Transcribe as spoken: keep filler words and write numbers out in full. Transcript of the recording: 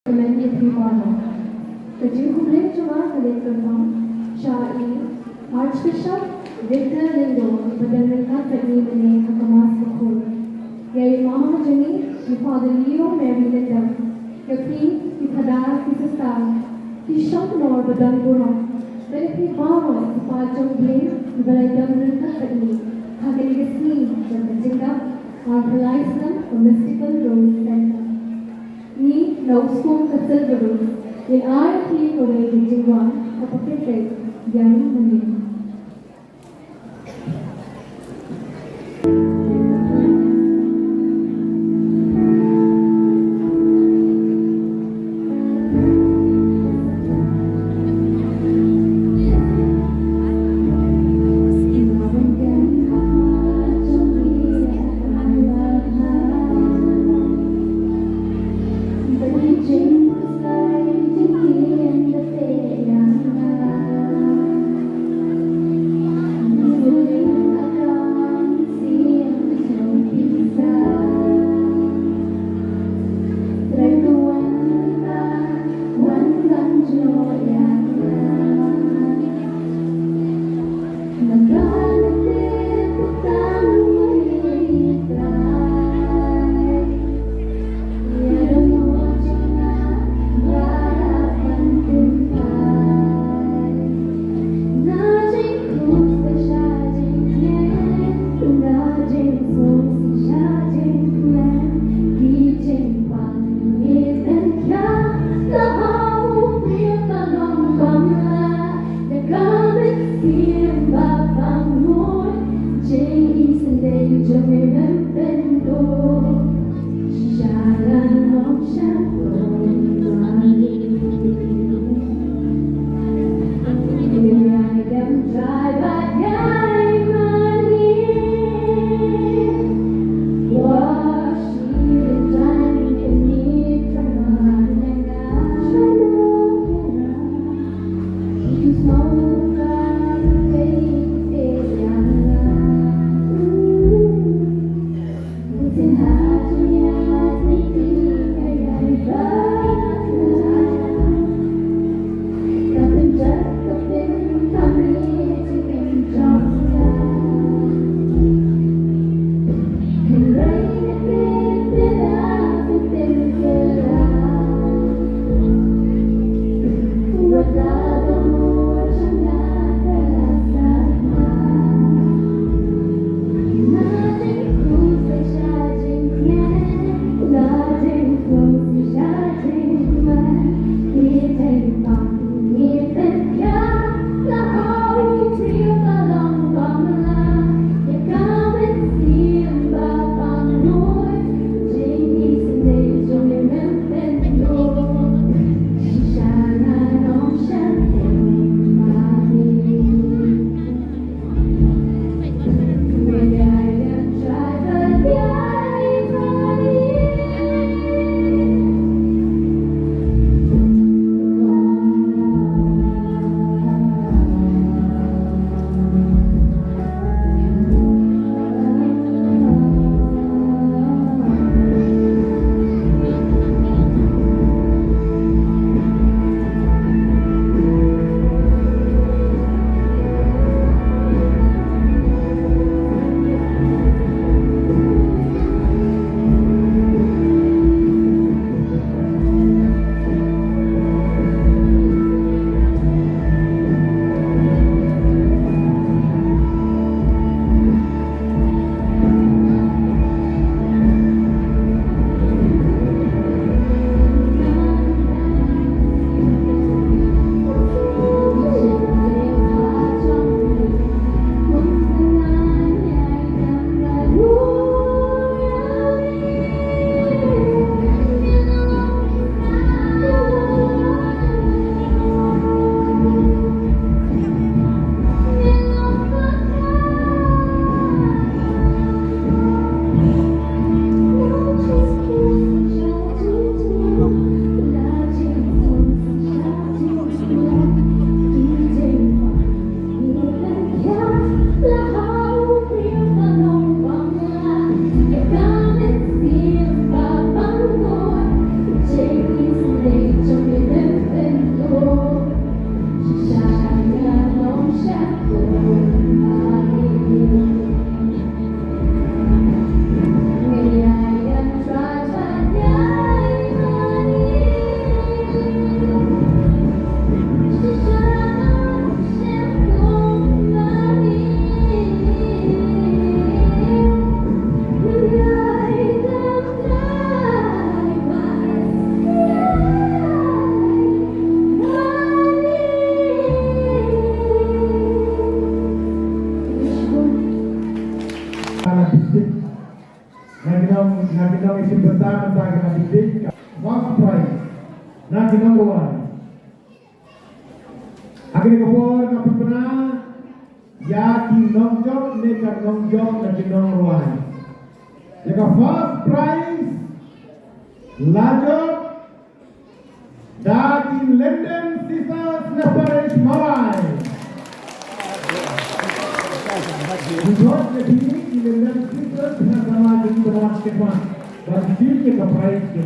Kmen ïa phi baroh. Ka jingkhublei jong nga ka leit kyrpang sha i Archbishop Victor Lyngdoh ba don ryngkat bad ngi mynne ha ka Mass Bakhuid. Ïa i mama jong ngi i Father Leo Mary Lyngdoh. Ïa phi ki phadar ki sister ki shongknor ba don burom. Bad ïa phi baroh ki paid jong U Blei kiba la don ryngkat bad ngi ha kane ka sngi jong ka jingdap ar phew lai snem ka Mystical Rose Center. Ngi na u skum ka Silver Rose ngin ai ïa phi kawei ka jingwan kaba pynthikna ïa ngi mynne. Shi bynta bynta ka dei ka first prize na ki nongrwai. Ha kane ka por nga pynbna ïa ki nongjop ne ka nongjop na ki nongrwai. Ïa ka first prize la jop da ki Linden Sisters na parish Mawlai. Ki jop ne ki Linden Sisters na sama jong ki Bhagwan Stephan. Ba ki ïa ka prize ke.